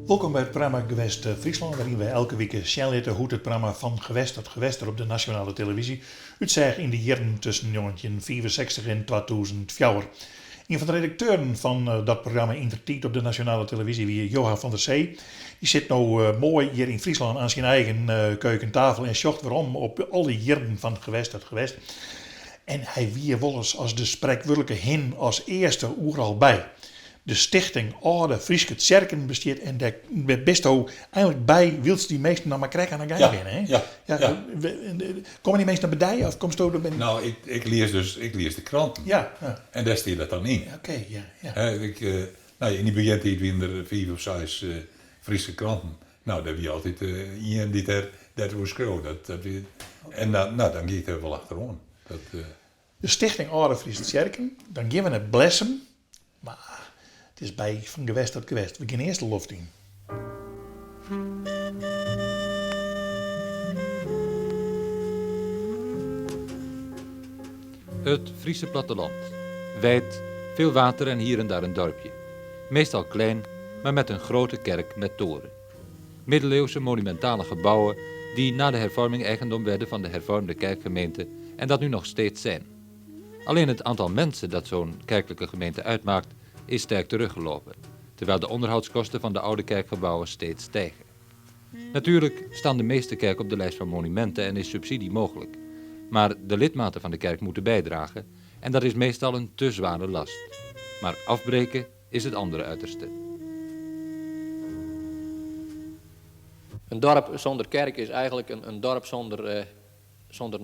Wolkom by it programma Gewest Fryslân, wêryn wy elke wike sjen litte hoe't it programma Fan Gewest tot Gewest der op de nasjonale televyzje útseach yn de jierren tusken 1965 en 2004. Ien fan de redakteuren fan dat programma yndertiid op de nasjonale televyzje wie Johan van der Zee. Dy sit no moai hjir yn Fryslân oan syn eigen keukentafel en sjocht werom op al dy jierren fan Gewest tot Gewest. En hy wie wolris as de sprekwurdlike hin as earste oeral by. De Stichting Alde Fryske Tsjerken bestiet en dêr bisto eigenlik by wylst dy minsken noch mar krekt oan 'e gang binne, hè? Ja, ja. Komme dy minsken dan by dy of komsto der by? No, ik lies dus, ik lies de kranten. Ja, ja. En dêr stiet dat dan yn. Oké, ja, ja. Ik, no, yn dy begjintiid wiene der fiif of seis Fryske kranten. No, dêr wie altyd ien dy't dêr, dêr oer skreau. Dat, dat wie, en dan, no, dan gie ik der wol achteroan. Dat. De Stichting Alde Fryske Tsjerken, dan gean we nei Blessum, mar it is by Fan Gewest tot Gewest. We gean earst de loft yn. Het Friese platteland. Wijd, veel water en hier en daar een dorpje. Meestal klein, maar met een grote kerk met toren. Middeleeuwse monumentale gebouwen die na de hervorming eigendom werden van de hervormde kerkgemeente en dat nu nog steeds zijn. Alleen het aantal mensen dat zo'n kerkelijke gemeente uitmaakt is sterk teruggelopen, terwijl de onderhoudskosten van de oude kerkgebouwen steeds stijgen. Natuurlijk staan de meeste kerken op de lijst van monumenten en is subsidie mogelijk. Maar de lidmaten van de kerk moeten bijdragen en dat is meestal een te zware last. Maar afbreken is het andere uiterste. Een dorp zonder kerk is eigenlijk een dorp zonder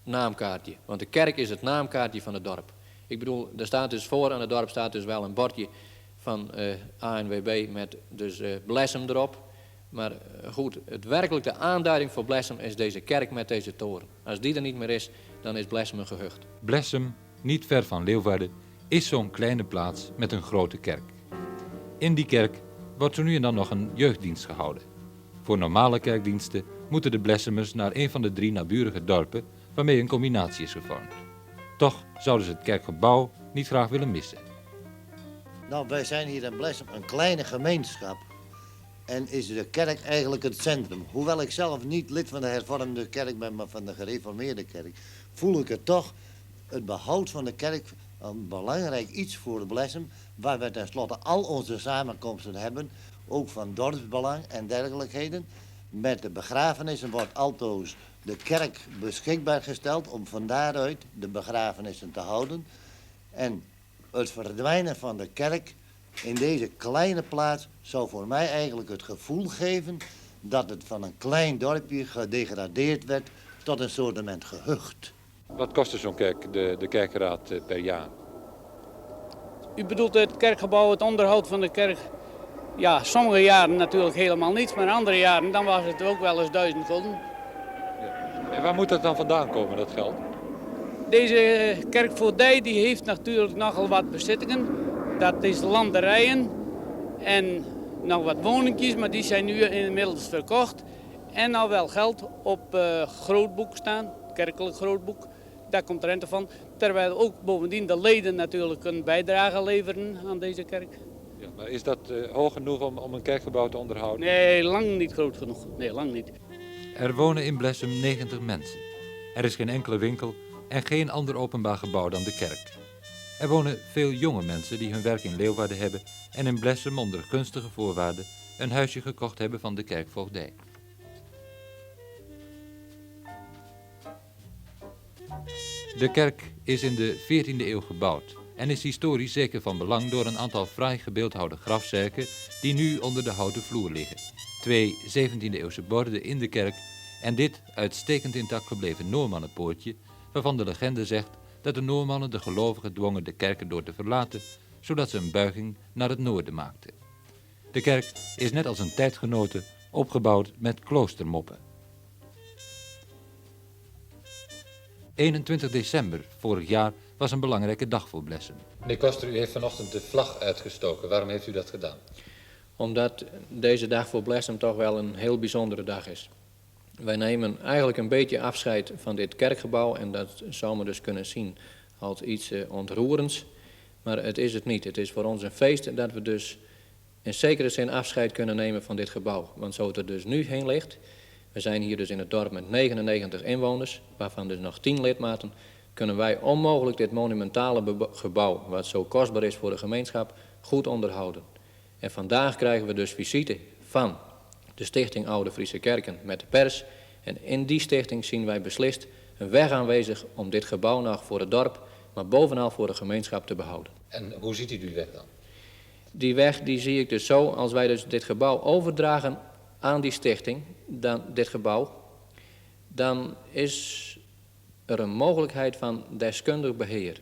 naamkaartje. Want de kerk is het naamkaartje van het dorp. Ik bedoel, er staat dus voor aan het dorp staat dus wel een bordje van ANWB met dus Blessum erop. Maar goed, het werkelijk de aanduiding voor Blessum is deze kerk met deze toren. Als die er niet meer is, dan is Blessum een gehucht. Blessum, niet ver van Leeuwarden, is zo'n kleine plaats met een grote kerk. In die kerk wordt zo nu en dan nog een jeugddienst gehouden. Voor normale kerkdiensten moeten de Blessumers naar een van de drie naburige dorpen waarmee een combinatie is gevormd. Toch zouden ze het kerkgebouw niet graag willen missen. Nou, wij zijn hier in Blessum een kleine gemeenschap en is de kerk eigenlijk het centrum. Hoewel ik zelf niet lid van de hervormde kerk ben, maar van de gereformeerde kerk, voel ik het toch, het behoud van de kerk, een belangrijk iets voor Blessum, waar we tenslotte al onze samenkomsten hebben, ook van dorpsbelang en dergelijkheden. Met de begrafenissen wordt altoos de kerk beschikbaar gesteld om van daaruit de begrafenissen te houden. En het verdwijnen van de kerk in deze kleine plaats zou voor mij eigenlijk het gevoel geven dat het van een klein dorpje gedegradeerd werd tot een soortement gehucht. Wat kostte zo'n kerk, de kerkenraad per jaar? U bedoelt het kerkgebouw, het onderhoud van de kerk? Ja, sommige jaren natuurlijk helemaal niets, maar andere jaren dan was het ook wel eens 1000 gulden. Ja. En waar moet dat dan vandaan komen, dat geld? Deze kerkvoogdij die heeft natuurlijk nogal wat bezittingen. Dat is landerijen en nog wat woningjes, maar die zijn nu inmiddels verkocht. En al wel geld op grootboek staan, kerkelijk grootboek. Daar komt rente van. Terwijl ook bovendien de leden natuurlijk een bijdrage leveren aan deze kerk. Ja, maar is dat hoog genoeg om een kerkgebouw te onderhouden? Nee, lang niet groot genoeg. Nee, lang niet. Er wonen in Blessum 90 mensen. Er is geen enkele winkel en geen ander openbaar gebouw dan de kerk. Er wonen veel jonge mensen die hun werk in Leeuwarden hebben en in Blessum onder gunstige voorwaarden een huisje gekocht hebben van de kerkvoogdij. De kerk is in de 14e eeuw gebouwd en is historisch zeker van belang door een aantal fraai gebeeldhouwde grafzerken die nu onder de houten vloer liggen. Twee 17e eeuwse borden in de kerk en dit uitstekend intact gebleven Noormannenpoortje, waarvan de legende zegt dat de Noormannen de gelovigen dwongen de kerken door te verlaten, zodat ze een buiging naar het noorden maakten. De kerk is net als een tijdgenote opgebouwd met kloostermoppen. 21 december vorig jaar was een belangrijke dag voor Blessum. Meneer Koster, u heeft vanochtend de vlag uitgestoken. Waarom heeft u dat gedaan? Omdat deze dag voor Blessum toch wel een heel bijzondere dag is. Wij nemen eigenlijk een beetje afscheid van dit kerkgebouw en dat zou men dus kunnen zien als iets ontroerends. Maar het is het niet. Het is voor ons een feest dat we dus In zekere zin afscheid kunnen nemen van dit gebouw. Want zo het er dus nu heen ligt, we zijn hier dus in het dorp met 99 inwoners, waarvan dus nog 10 lidmaten, kunnen wij onmogelijk dit monumentale gebouw, wat zo kostbaar is voor de gemeenschap, goed onderhouden. En vandaag krijgen we dus visite van de Stichting Oude Friese Kerken met de pers. En in die stichting zien wij beslist een weg aanwezig om dit gebouw nog voor het dorp, maar bovenal voor de gemeenschap te behouden. En hoe ziet u die weg dan? Die weg die zie ik dus zo, als wij dus dit gebouw overdragen aan die stichting, dan, dit gebouw, dan is er een mogelijkheid van deskundig beheer.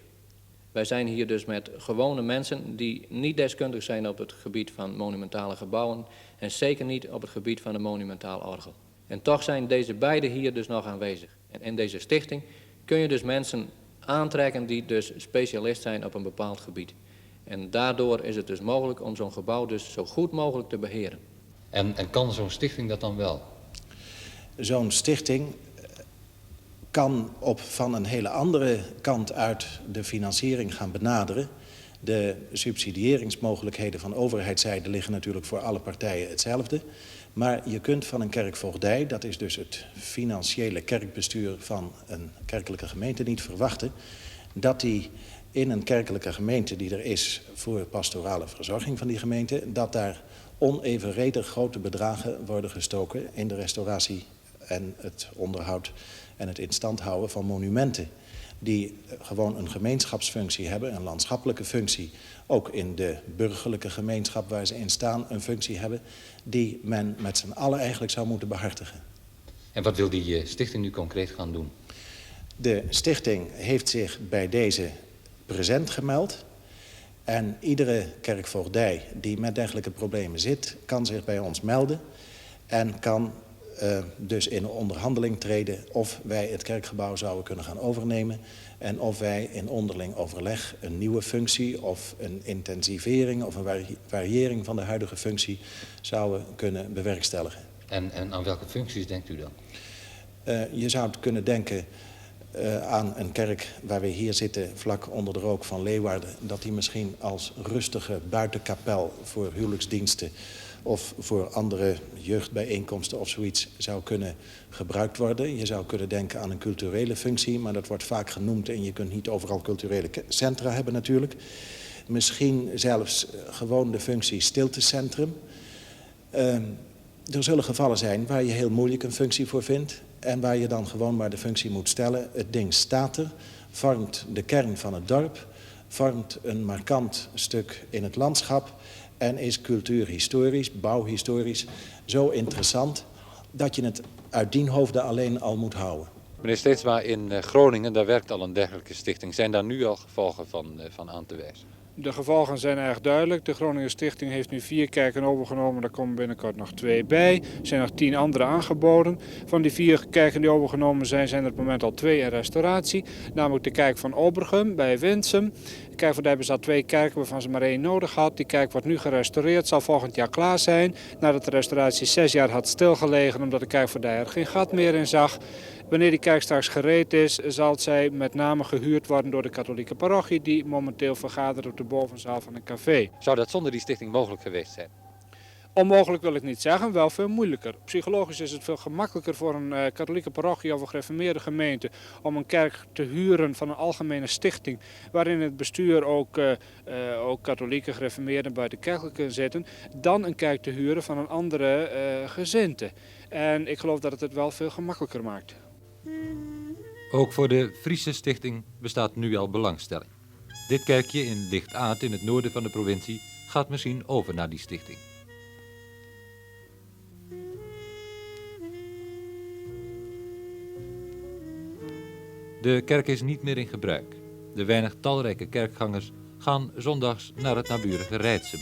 Wij zijn hier dus met gewone mensen die niet deskundig zijn op het gebied van monumentale gebouwen en zeker niet op het gebied van een monumentaal orgel. En toch zijn deze beide hier dus nog aanwezig. En in deze stichting kun je dus mensen aantrekken die dus specialist zijn op een bepaald gebied. En daardoor is het dus mogelijk om zo'n gebouw dus zo goed mogelijk te beheren. En kan zo'n stichting dat dan wel? Zo'n stichting kan op van een hele andere kant uit de financiering gaan benaderen. De subsidiëringsmogelijkheden van overheidszijde liggen natuurlijk voor alle partijen hetzelfde. Maar je kunt van een kerkvoogdij, dat is dus het financiële kerkbestuur van een kerkelijke gemeente, niet verwachten dat die in een kerkelijke gemeente die er is voor pastorale verzorging van die gemeente, dat daar onevenredig grote bedragen worden gestoken in de restauratie en het onderhoud en het in stand houden van monumenten die gewoon een gemeenschapsfunctie hebben, een landschappelijke functie, ook in de burgerlijke gemeenschap waar ze in staan, een functie hebben die men met z'n allen eigenlijk zou moeten behartigen. En wat wil die stichting nu concreet gaan doen? De stichting heeft zich bij deze present gemeld. En iedere kerkvoogdij die met dergelijke problemen zit, kan zich bij ons melden en kan dus in onderhandeling treden of wij het kerkgebouw zouden kunnen gaan overnemen en of wij in onderling overleg een nieuwe functie of een intensivering of een variëring van de huidige functie zouden kunnen bewerkstelligen. En aan welke functies denkt u dan? Je zou kunnen denken aan een kerk waar we hier zitten, vlak onder de rook van Leeuwarden, dat die misschien als rustige buitenkapel voor huwelijksdiensten of voor andere jeugdbijeenkomsten of zoiets zou kunnen gebruikt worden. Je zou kunnen denken aan een culturele functie, maar dat wordt vaak genoemd en je kunt niet overal culturele centra hebben natuurlijk. Misschien zelfs gewoon de functie stiltecentrum. Er zullen gevallen zijn waar je heel moeilijk een functie voor vindt en waar je dan gewoon maar de functie moet stellen. Het ding staat er, vormt de kern van het dorp, vormt een markant stuk in het landschap en is cultuurhistorisch, bouwhistorisch zo interessant dat je het uit dien hoofde alleen al moet houden. Meneer Steensma, in Groningen, daar werkt al een dergelijke stichting. Zijn daar nu al gevolgen van aan te wijzen? De gevolgen zijn erg duidelijk. De Groningen Stichting heeft nu 4 kerken overgenomen. Daar komen binnenkort nog 2 bij. Er zijn nog 10 andere aangeboden. Van die 4 kerken die overgenomen zijn, zijn er op het moment al 2 in restauratie. Namelijk de kerk van Obergum bij Winsum. De kerkvoogdij bestaat 2 kerken waarvan ze maar 1 nodig had. Die kerk wordt nu gerestaureerd, zal volgend jaar klaar zijn. Nadat de restauratie 6 jaar had stilgelegen omdat de kerkvoogdij er geen gat meer in zag. Wanneer die kerk straks gereed is, zal zij met name gehuurd worden door de katholieke parochie die momenteel vergadert op de bovenzaal van een café. Zou dat zonder die stichting mogelijk geweest zijn? Onmogelijk wil ik niet zeggen, wel veel moeilijker. Psychologisch is het veel gemakkelijker voor een katholieke parochie of een gereformeerde gemeente om een kerk te huren van een algemene stichting, waarin het bestuur ook katholieke, gereformeerden buitenkerkelijke zitten, dan een kerk te huren van een andere gezinte. En ik geloof dat het het wel veel gemakkelijker maakt. Ook voor de Friese stichting bestaat nu al belangstelling. Dit kerkje in Lichtaard in het noorden van de provincie gaat misschien over naar die stichting. De kerk is niet meer in gebruik. De weinig talrijke kerkgangers gaan zondags naar het naburige Reitsum.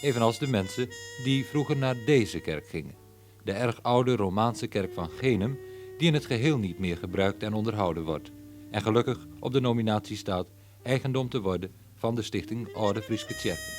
Evenals de mensen die vroeger naar deze kerk gingen. De erg oude Romaanse kerk van Genum, die in het geheel niet meer gebruikt en onderhouden wordt. En gelukkig op de nominatie staat eigendom te worden van de stichting Oude Friese Kerken.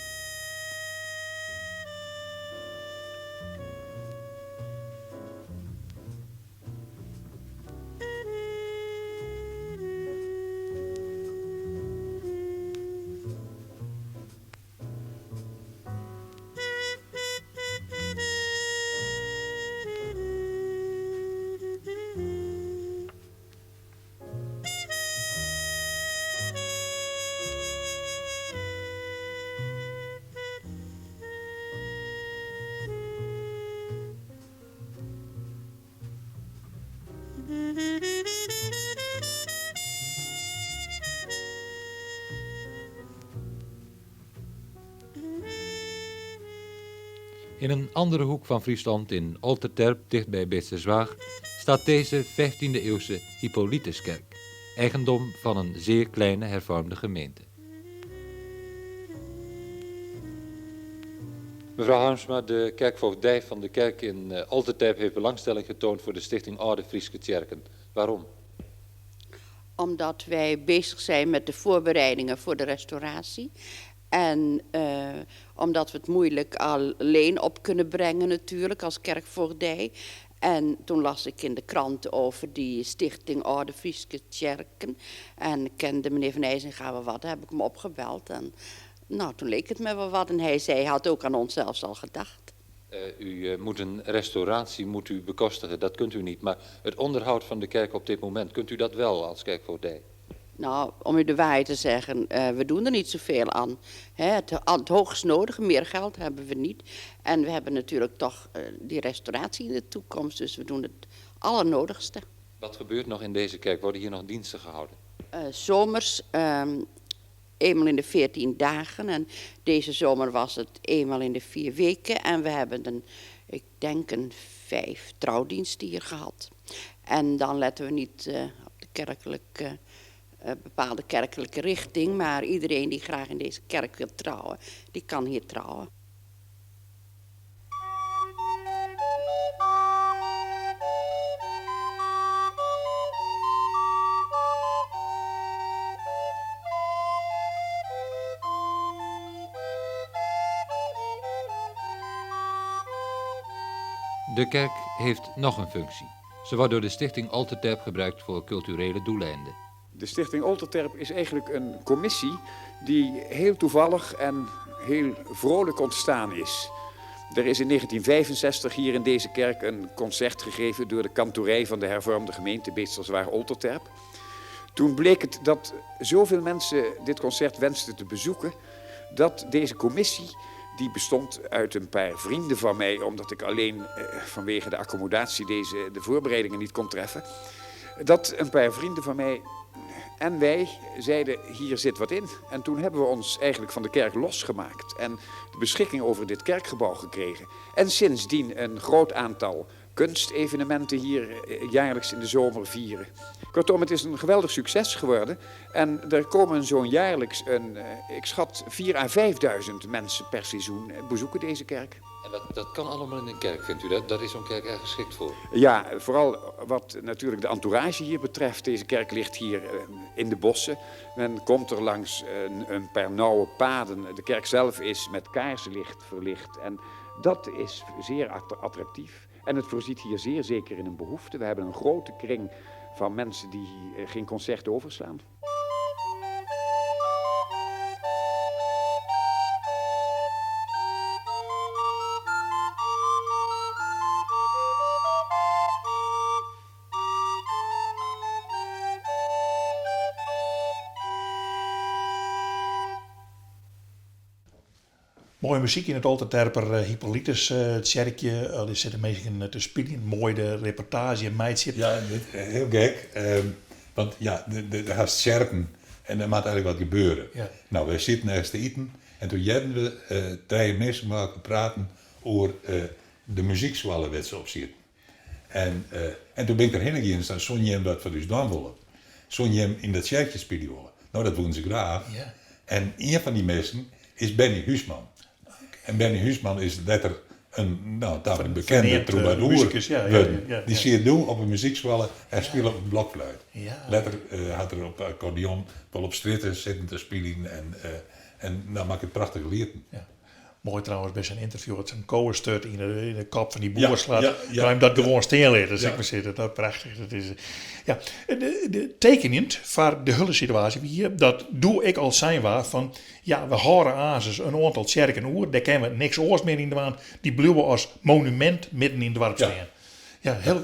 In een andere hoek van Friesland, in Olterterp, dichtbij Beetsterzwaag, staat deze 15e eeuwse Hippolytuskerk, eigendom van een zeer kleine hervormde gemeente. Mevrouw Harmsma, de kerkvoogdij van de kerk in eh, Olterterp heeft belangstelling getoond voor de stichting Oude Frieske Tjerken. Waarom? Omdat wij bezig zijn met de voorbereidingen voor de restauratie. En uh, omdat we het moeilijk alleen op kunnen brengen natuurlijk als kerkvoogdij. En toen las ik in de krant over die stichting Oude Frieske Tjerken. En ik kende meneer Van IJzinga wel wat, daar heb ik hem opgebeld. En nou, toen leek het me wel wat. En hij zei, hij had ook aan ons zelfs al gedacht. Uh, u uh, moet een restauratie moet u bekostigen, dat kunt u niet. Maar het onderhoud van de kerk op dit moment, kunt u dat wel als kerkvoogdij? Nou, om u de waarheid te zeggen, uh, we doen er niet zoveel aan. Hè, het, het hoogst nodige, meer geld hebben we niet. En we hebben natuurlijk toch uh, die restauratie in de toekomst, dus we doen het allernodigste. Wat gebeurt nog in deze kerk? Worden hier nog diensten gehouden? Uh, zomers, um, eenmaal in de 14 dagen. En deze zomer was het eenmaal in de 4 weken. En we hebben een, ik denk een 5 trouwdiensten hier gehad. En dan letten we niet op de kerkelijke... bepaalde kerkelijke richting, maar iedereen die graag in deze kerk wil trouwen, die kan hier trouwen. De kerk heeft nog een functie. Ze wordt door de stichting Olterterp gebruikt voor culturele doeleinden. De stichting Olterterp is eigenlijk een commissie die heel toevallig en heel vrolijk ontstaan is. Er is in 1965 hier in deze kerk een concert gegeven door de kantorij van de hervormde gemeente Beetsterzwaag-Olterterp. Toen bleek het dat zoveel mensen dit concert wensten te bezoeken, dat deze commissie, die bestond uit een paar vrienden van mij, omdat ik alleen vanwege de accommodatie de voorbereidingen niet kon treffen, dat een paar vrienden van mij en wij zeiden, hier zit wat in. En toen hebben we ons eigenlijk van de kerk losgemaakt en de beschikking over dit kerkgebouw gekregen. En sindsdien een groot aantal kunstevenementen hier jaarlijks in de zomer vieren. Kortom, het is een geweldig succes geworden. En er komen zo'n jaarlijks, ik schat, 4.000 à 5.000 mensen per seizoen bezoeken deze kerk. En dat kan allemaal in een kerk, vindt u dat? Daar is zo'n kerk erg geschikt voor? Ja, vooral wat natuurlijk de entourage hier betreft. Deze kerk ligt hier in de bossen. Men komt er langs een paar nauwe paden. De kerk zelf is met kaarslicht verlicht. En dat is zeer attractief. En het voorziet hier zeer zeker in een behoefte. We hebben een grote kring van mensen die geen concert overslaan. Mooie muziek in het Olterterper Hippolytus Tjerkje. Er zitten mensen te spelen. Mooi de reportage en meidje. Ja, dit, heel gek. Want ja, de gaat scherpen en er moet eigenlijk wat gebeuren. Ja. Nou, wij zitten ergens te eten en toen hebben we drie mensen met elkaar praten over de muziekscholen waar ze op zitten. En toen ben ik erheen gegaan en zei, zon je hem dat voor ons doen willen? Zon je hem in dat kerkje spelen willen? Nou, dat doen ze graag. Ja. En een van die mensen is Benny Huisman. En Benny Huisman is letter een, nou, tamelijk bekende troubadour. Musicus, ja, Die zie je doen op een muziekschool en spelen op een blokfluit. Ja. Letter had er op accordeon wel op stritten zitten te spelen en nou maak ik prachtige liederen. Ja. Mooi trouwens bij zijn interview dat zijn kolen sturt in de kop van die boer slaat. Ja, hem dat gewoon stil leren, zeg maar zitten. Dat is prachtig. Dat is, ja. De tekenend voor de hele situatie hier, dat doe ik al zijn waar van, ja, we horen aan een aantal kerken oer, daar kennen we niks oors meer in de waan, die blijven als monument midden in het dorp staan. Ja, heel,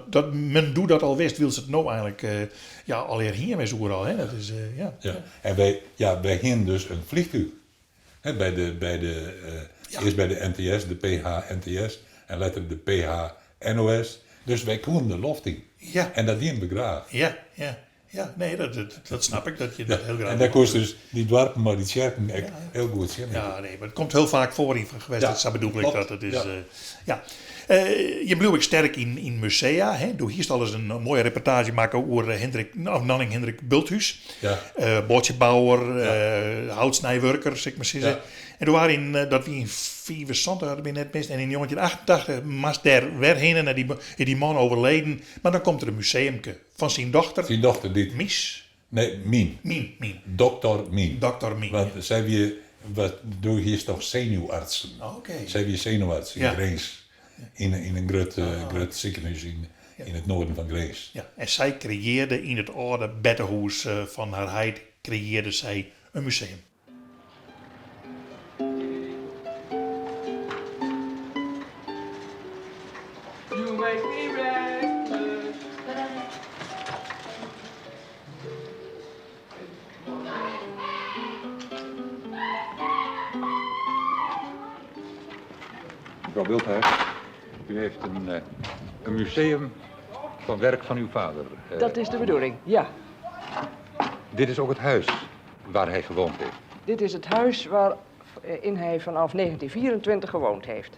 dat, men doet dat al wist, wil ze het nou eigenlijk al hier mee zoeken al. Hè? Dat is, ja. Ja. En wij gingen dus een vliegtuig. He, eerst bij de NTS, de PH-NTS en later de PH-NOS. Dus wy koenen de loft yn. Ja. En dat wienen we graach. Ja, ja. Ja, nee, dat snap ik, dat je dat heel graach En dêr koest dus dy doarpen mei dy tsjerken ek hiel goed sjen. Ja, nee, mar it komt hiel faak foar yn Van Gewest, dat sa bedoel ik dat. It is, ja. Je bliuwe ek sterk yn musea, hè? Do hiest al ris in moaie reportaazje makke oer Hindrik, of Nanning Hindrik Bulthuis. Ja. Boatsjebouwer, houtsnijwurker, sil ik mar sizze. En doe waard yn, dat wie yn 75 as ik my net mis, en yn 1988 moast dêr wer hinne, en dy, is dy man overleden, mar dan komt der in museumke fan syn dochter. Syn dochter dy't. Mies? Nee, Mien. Mien, Mien. Doktor Mien. Doktor Mien. Want sy wie, wat, doe hiest noch senuwartsen. Oké. Sy wie senuwarts yn Grins. Yn in grut, grut sikehûs yn, yn it noarden fan Grins. Ja, en sy kreëarde yn it âlde bertehûs fan har heit kreëarde sy in museum. Mevrouw Bulthuis, u heeft een, eh, een museum van werk van uw vader. Eh, Dat is de bedoeling, ja. Dit is ook het huis waar hij gewoond heeft. Dit is het huis waarin hij vanaf 1924 gewoond heeft.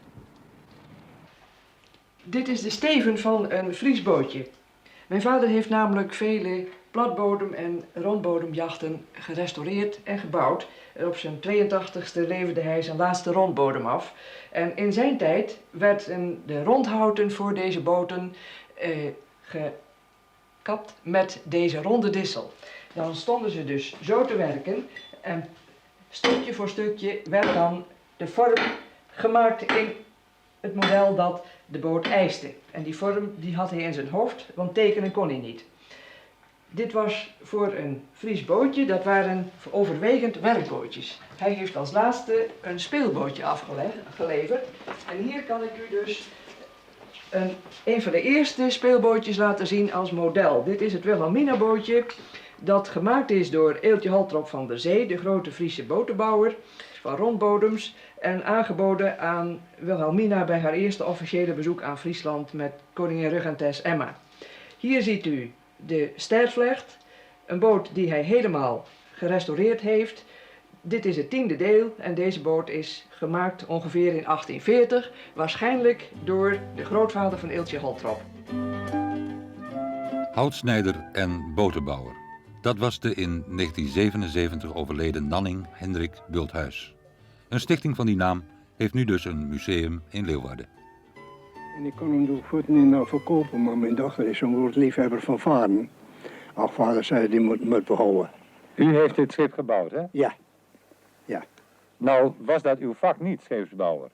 Dit is de steven van een Fries bootje. Mijn vader heeft namelijk vele platbodem- en rondbodemjachten gerestaureerd en gebouwd. En op zijn 82ste leverde hij zijn laatste rondbodem af. En in zijn tijd werden de rondhouten voor deze boten eh, gekapt met deze ronde dissel. Dan stonden ze dus zo te werken en stukje voor stukje werd dan de vorm gemaakt in het model dat de boot eiste. En die vorm die had hij in zijn hoofd, want tekenen kon hij niet. Dit was voor een Fries bootje, dat waren overwegend werkbootjes. Hij heeft als laatste een speelbootje afgeleverd. En hier kan ik u dus een, een van de eerste speelbootjes laten zien als model. Dit is het Wilhelmina-bootje dat gemaakt is door Eeltje Holtrop van der Zee, de grote Friese botenbouwer van rondbodems. En aangeboden aan Wilhelmina bij haar eerste officiële bezoek aan Friesland met koningin Regentes Emma. Hier ziet u de Stervlecht, een boot die hij helemaal gerestaureerd heeft. Dit is het tiende deel en deze boot is gemaakt ongeveer in 1840, waarschijnlijk door de grootvader van Eeltje Holtrop. Houtsnijder en botenbouwer. Dat was de in 1977 overleden Nanning Hendrik Bulthuis. Een stichting van die naam heeft nu dus een museum in Leeuwarden. En ik kon hem door voet niet nou verkopen, maar mijn dochter is zo'n groot liefhebber van varen. Ach, vader zei, die moet, moet behouden. U heeft dit schip gebouwd, hè? Ja. Ja. Nou, was dat uw vak niet, scheepsbouwer?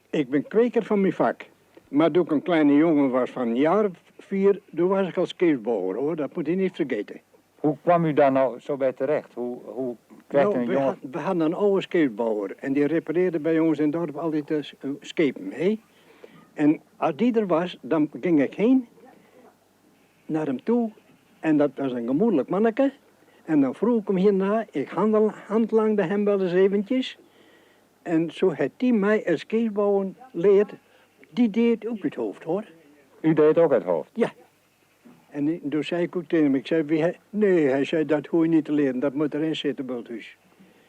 Ik ben kweker van mijn vak. Maar toen ik een kleine jongen was van een jaar of vier, toen was ik al scheepsbouwer, hoor. Dat moet je niet vergeten. Hoe kwam u daar nou zo bij terecht? Hoe, hoe krijgt Nou, een we, jongen... had- we hadden een oude scheepsbouwer en die repareerde bij ons in het dorp altijd de schepen, hè? En als die er was, dan ging ik heen naar hem toe en dat was een gemoedelijk manneke. En dan vroeg ik hem hierna, ik handel, handlangde hem wel eens eventjes. En zo heeft die mij het scheepsbouwen leerd, die deed ook het hoofd, hoor. U deed ook het hoofd? Ja. En toen zei ik ook tegen hem, ik zei, wie hij- nee, hij zei, dat hoef je niet te leren, dat moet erin zitten, Bulthuis.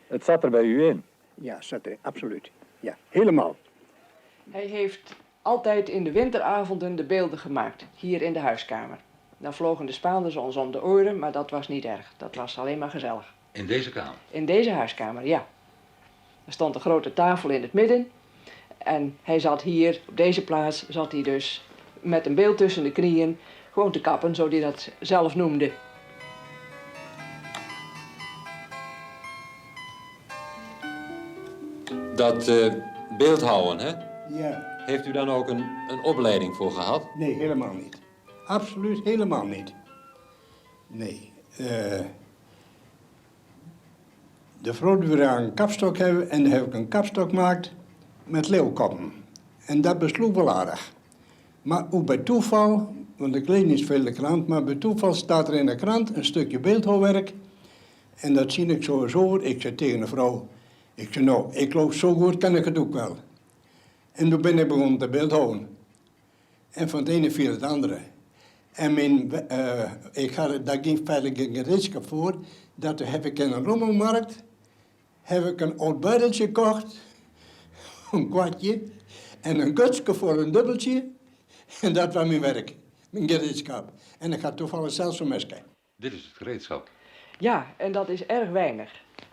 Het zat er bij u in? Ja, zat erin, absoluut. Ja, helemaal. Hij heeft altijd in de winteravonden de beelden gemaakt, hier in de huiskamer. Dan vlogen de Spaanders ons om de oren, maar dat was niet erg. Dat was alleen maar gezellig. In deze kamer? In deze huiskamer, ja. Er stond een grote tafel in het midden. En hij zat hier, op deze plaats, zat hij dus met een beeld tussen de knieën, gewoon te kappen, zo hij dat zelf noemde. Dat eh, beeldhouden, hè? Ja. Heeft u daar nou ook een, een opleiding voor gehad? Nee, helemaal niet. Absoluut helemaal niet. Nee. eh, de vrouw die we een kapstok hebben en daar heb ik een kapstok gemaakt met leeuwkoppen. En dat besloeg wel aardig. Maar ook bij toeval, want ik lees niet veel de krant, maar bij toeval staat er in de krant een stukje beeldhouwwerk. En dat zie ik zo eens over. Ik zei tegen de vrouw, ik zei nou, ik geloof zo goed kan ik het ook wel. En toen ben ik begonnen te beeldhouden. En fan it ene viel it andere. En myn, ik ha daar gjin verder gjin gereedskap foar, dat heb ik in een rommelmarkt, heb ik in âld buideltsje kocht, in kwartje, en in gutske foar in dubbeltsje, en dat was myn werk, myn gereedskap. En ik ha toevallig sels sa'n meske. Dit is it gereedskap. Ja, en dat is erg weinig.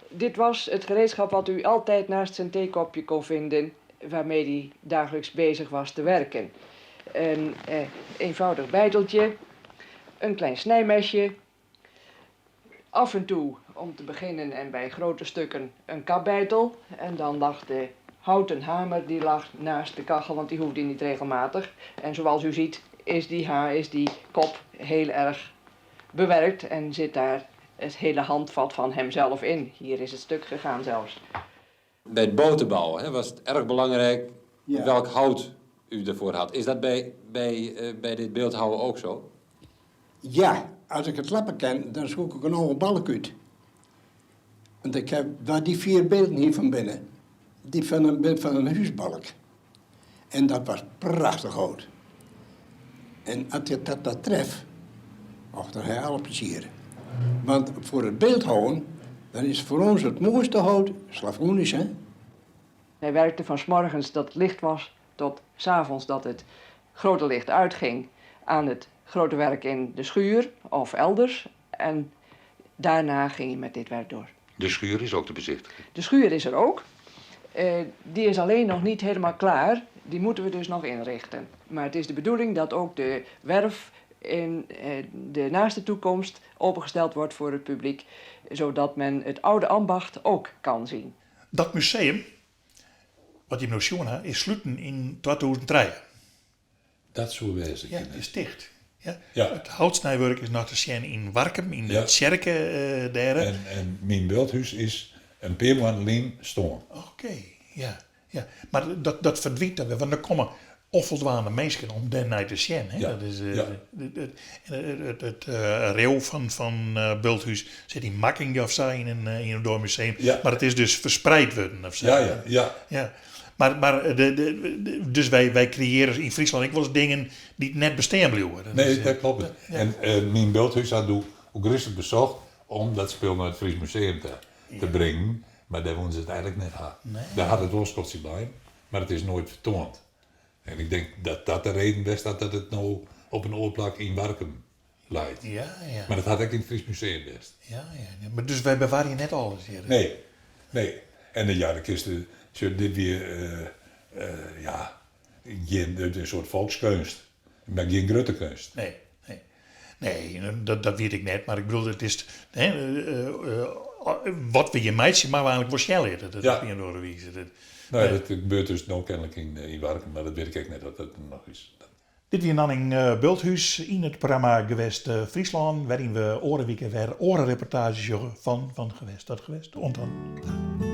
Dit was het gereedschap wat u altijd naast zijn theekopje kon vinden, waarmee hij dagelijks bezig was te werken. Een eh, eenvoudig beiteltje, een klein snijmesje, af en toe, om te beginnen en bij grote stukken, een kapbeitel. En dan lag de houten hamer die lag naast de kachel, want die hoefde niet regelmatig. En zoals u ziet is die, ha is die kop heel erg bewerkt en zit daar het hele handvat van hemzelf in. Hier is het stuk gegaan zelfs. Bij het boten bouwen hè, was het erg belangrijk welk hout u ervoor had. Is dat bij, bij, uh, bij dit beeldhouwen ook zo? Ja, as ik it lappe ken, dan zoek ik in âlde balk út. Want ik ha waar dy vier bylden hjir fan binne, dy fan in, fan in húsbalk. En dat was prachtich hout. En as ik dat, dat tref, och, dan ha ik alle plezier. Want foar it byldhouwen, dan is foar ons it moaiste hout Slavonisch, hè? Hij werkte van 's morgens dat het licht was tot 's avonds dat het grote licht uitging aan het grote werk in de schuur of elders. En daarna ging hij met dit werk door. De schuur is ook te bezichtigen? De schuur is er ook. Uh, die is alleen nog niet helemaal klaar. Die moeten we dus nog inrichten. Maar het is de bedoeling dat ook de werf in eh, de naaste toekomst opengesteld wordt voor het publiek, zodat men het oude ambacht ook kan zien. Dat museum, wat jim no sjoen ha, is sluten yn 2003. Dat soe wêze Ja, kinne. is ticht. Ja. Ja. It houtsnijwurk is noch te sjen yn Warkum, yn de Ja. tsjerke dêr. En, en myn Bulthuis is in pear moannen lyn stoarn. Oké, ja, ja. Mar dat, dat ferdwynt dan wer, want der komme onfoldwaande minsken om dêrnei te sjen. Hè? Ja, Dat is, ja. it, it, it, it, reau fan, fan Bulthuis sit yn Makkinga of sa yn in, yn in museum. Ja. Mar it is dus ferspraat wurden of sa. Ja, ja, ja. Ja. Mar, mar de, de, de- dus wy, wy kreëarje yn Fryslân ek wolris dingen dy't net bestean bliuwe. Dat Nee, is, dat kloppet. Ja. En myn Bulthuis hat doe ook rustig besocht om dat spul nei it Fries Museum te, te bringen. Mar dêr woene se it eigenlik net ha. Nee. Dêr hat it wol skoftsje lein, mar it is noait fertoand. En ik tink dat dat de reden west hat dat it no op in oar plak yn Warkum leit. Ja, ja. Mar dat hat ek yn it Fries Museum west. Ja, ja. Mar dus wy bewarje net alles hjir. Nee, nee. En ja, dan kinst, sjoch, dit wie eh, eh, ja, gjin, in soart folkskeunst, mar gjin grutte keunst. Nee, nee. Nee, dat, dat wit ik net, mar ik bedoel, it is, hè, wat we hjir meitsje, moatte we eigenlik wol sjen litte. Dat Ja. op ien of oare wize. Dat, No ja, dat gebeurt dus no kenlik yn, yn Warkum, mar dat wit ik ek net oft dat noch is. Dit wie Nanning Bulthuis yn it programma Gewest Fryslân, wêryn't we oare wike wer oare reportaazjes sjogge fan Fan Gewest tot Gewest. Oant dan.